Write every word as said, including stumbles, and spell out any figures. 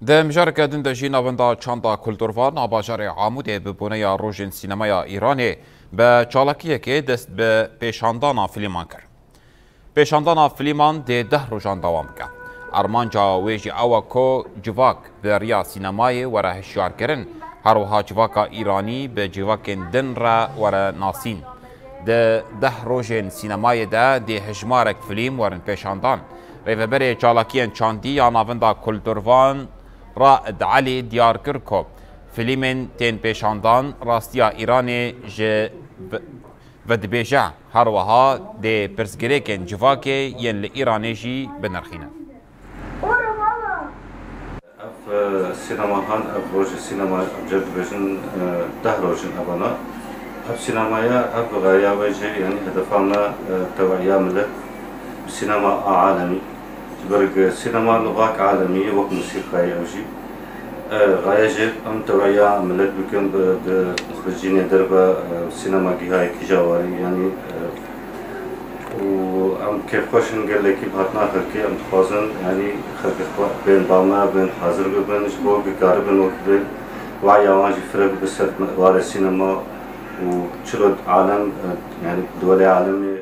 Di mijareke din de jî navenda çanda kulturvan a bajarê Amûdê bi boneya Rojên Sînemaya Îranê bi çalakiyekê dest bi pêşandana filman kir. Pêşandana filman dê deh rojan dewam bike. Armanca wê jî ew e ku civak bi riya sînemayê were hişyarkirin, her wiha civaka Îranî bi civakên din re were nasîn. Di deh rojên sînemayê de dê hejmarek filîm werin pêşandan. Rêveberê çalakiyên çandî ya Navenda Kulturvan Raed Elî diyar kir ku filîmên tên pêşandan rastiya Îranê ji ve-, vedibêje. Her wiha dê pirsgirêkên civakê yên li Îranê jî binirxînin. Ev, e, sînema han, ev rojê sînema, em jê dibêjin, e, deh roj in evana. Ev sînemaya, ev xayeya wê jî, yanî hedefa me, e, tewiya milet bi sînema a alemî. Ji ber ku sînema lugak alemî ye, wek musîqayê ew jî. E, xaye jî em tewiya milet bikin bi, bi, bi cînê derve, e, sînema gihayê kîja warî, yanî, e, û em kêfxweş in gelekî bi hatina xelkê, em dixwazin, yanî xelkê xwe bên ba me, bên hazir bibin, ji bo bikaribin wek bê waya wan jî fireh bibe ser warê sînema û çilo alem, e, yanî duwelê alemê.